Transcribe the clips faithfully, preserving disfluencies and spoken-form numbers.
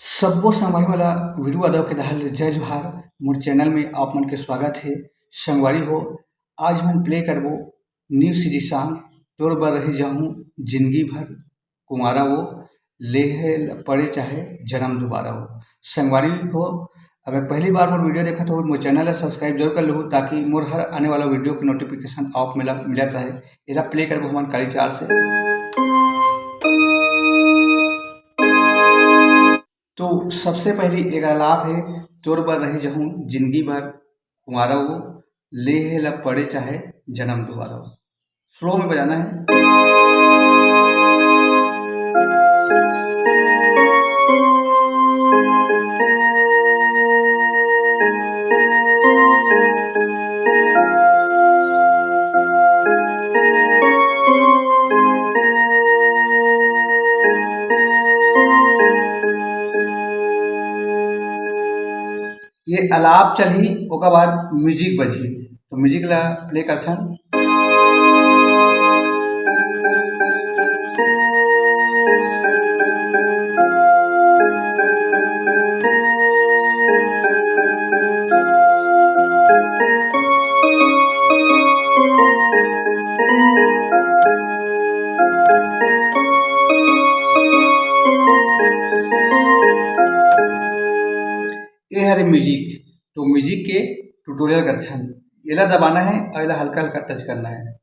सब्बो संगवारी मन ला वीरू यादव के डहार ले जय जोहार। मोर चैनल में आप मन के स्वागत हे। संगवारी हो, आज हमन प्ले करबो न्यू सीजी सॉन्ग, तोर बर रही जाहूँ जिंदगी भर कुंवारा वो, लेहे ल पड़े चाहे जन्म दोबारा वो। संगवारी हो, अगर पहली बार मोर वीडियो देखत हो, मोर चैनल ला सब्सक्राइब जरूर कर लहू, ताकि मोर हर आने वाला वीडियो के नोटिफिकेशन आप मन ला मिलत रहे। एला प्ले करबो हमन काली चार से। तो सबसे पहली एक आलाप है, तोर बर रही जाहूँ जिंदगी भर कुंवारा वो, लेहे ल पड़े चाहे जन्म दोबारा वो। स्लो में बजाना है। ये आलाप चलही, ओकर बाद म्यूजिक बजही। तो म्यूजिक ला प्ले करथन। ये हरे म्यूजिक, तो म्यूजिक के ट्यूटोरियल करथन। एला दबाना है और एला हल्का हल्का टच करना है।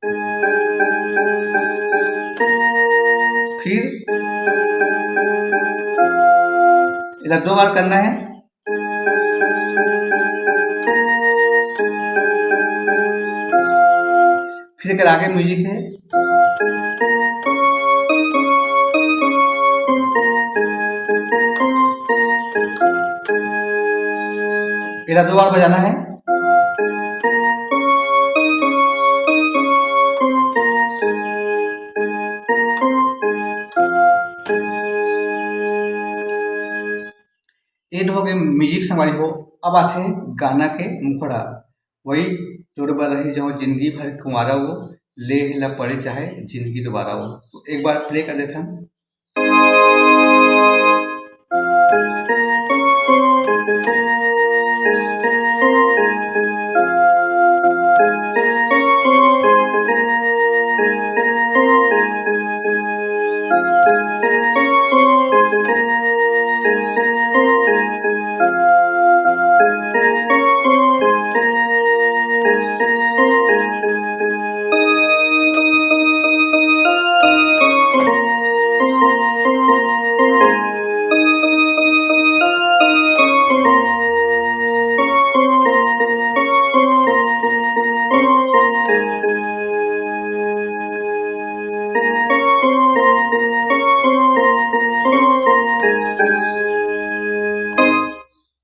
फिर एला दो बार करना है। फिर एकर आगे म्यूजिक है। एला दो बार बजाना है। ये तो हो गए म्यूजिक संगवारी हो। अब आथे गाना के मुखड़ा। वही, तोर बर रही जाहूँ जिंदगी भर कुंवारा वो, लेहे ल पड़े चाहे जिंदगी दोबारा वो। तो एक बार प्ले कर देथन।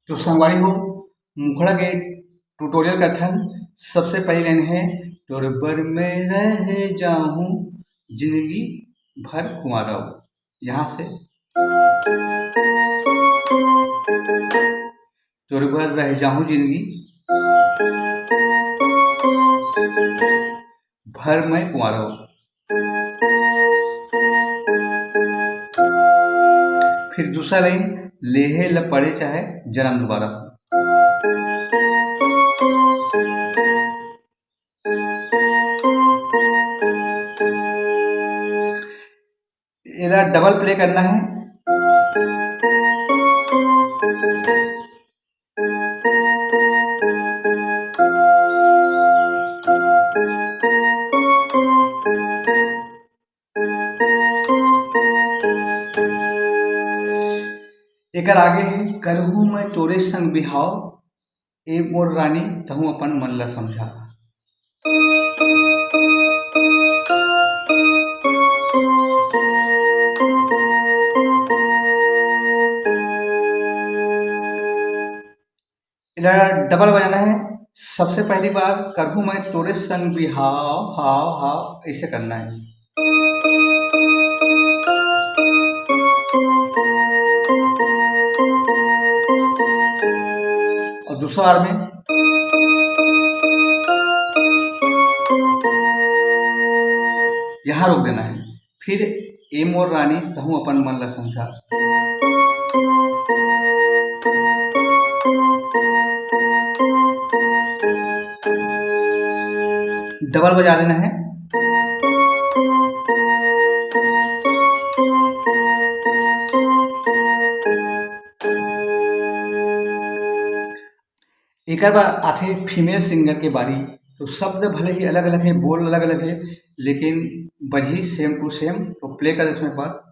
तो संगवारी हो, मुखड़ा के ट्यूटोरियल करथन। सबसे पहली लाइन है, "तोर बर मैं रह जाहूँ जिंदगी भर कुंवारा वो।" यहाँ से "तोर बर रह जाहूँ जिंदगी भर मैं कुंवारा वो।" फिर दूसरा लाइन, "लेहे ल पड़े चाहे जन्म दोबारा।" एला डबल प्ले करना है। एकर आगे है, "करहूँ मैं तोरे संग बिहाव, ए मोर रानी, तहूँ अपन मन ला समझा।" एला डबल बजाना है। सबसे पहली बार "करहूँ मैं तोरे संग बिहाव, हाव, हाव", ऐसे करना है। और दूसरा बार में यहाँ रोक देना है। फिर "ए मोर रानी, तहूँ अपन मन ला समझा।" डबल बजा देना है। एकर बाद आथे फीमेल सिंगर के बारी। तो शब्द भले ही अलग अलग है, बोल अलग अलग है, लेकिन बजही सेम टू सेम। तो प्ले कर देथों एक बार।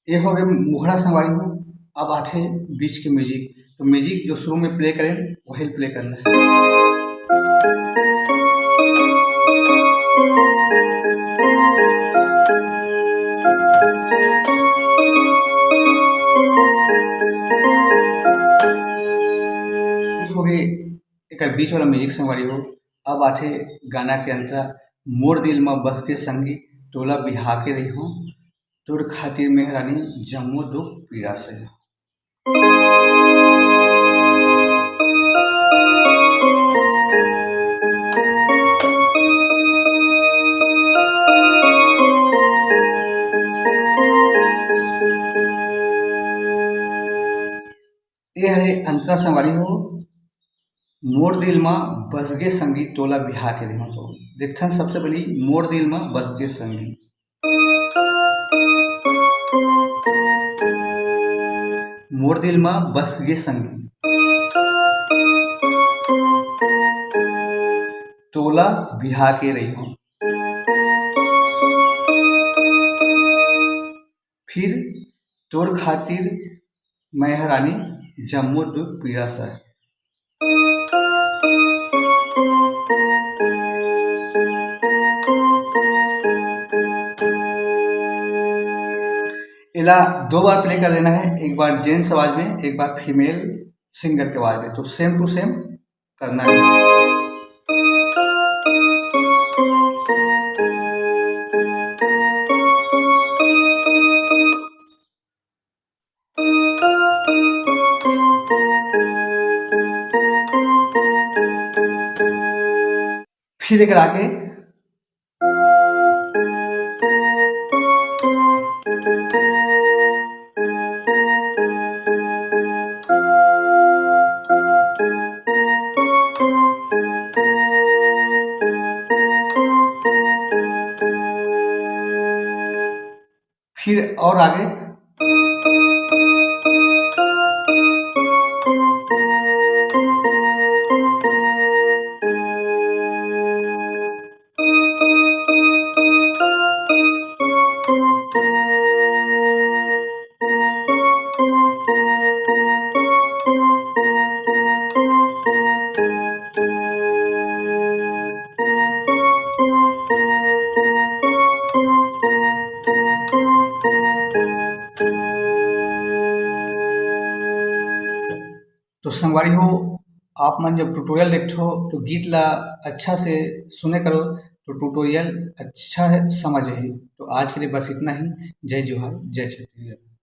ये हो गए मुखड़ा संगवारी हो। अब आथे बीच के म्यूजिक। तो म्यूजिक जो शुरू में प्ले करें, वही प्ले करना है। हो गए एकर बीच वाला म्यूजिक संगवारी हो। अब आथे गाना के अंतरा, मोर दिल म बस के संगी, तोला बिहा के रही हो, तोर खातिर मेहरानी जम्मो दुख पीड़ा से। ये हरे अंतरा संगवारी हो, मोर दिल मा बसगे संगी तोला बिहा के देहूं। तो देखथन सबसे पहली मोर दिल मा बसगे संगी। मोर दिल मा बसगे संगी, तोला बिहा के रहिहूं। फिर तोर खातिर मैं हरानी जम्मो दुख पीड़ा सह। एला दो बार प्ले कर देना है, एक बार जेंट्स आवाज में, एक बार फीमेल सिंगर के आवाज में। तो सेम टू सेम करना है। फिर एक आगे। फिर और आगे। तो संगवारी हो, आप मन जब ट्यूटोरियल देखथो तो गीत ला अच्छा से सुने करो, तो ट्यूटोरियल अच्छा है, समझ ही। तो आज के लिए बस इतना ही। जय जोहार, जय छत्तीसगढ़।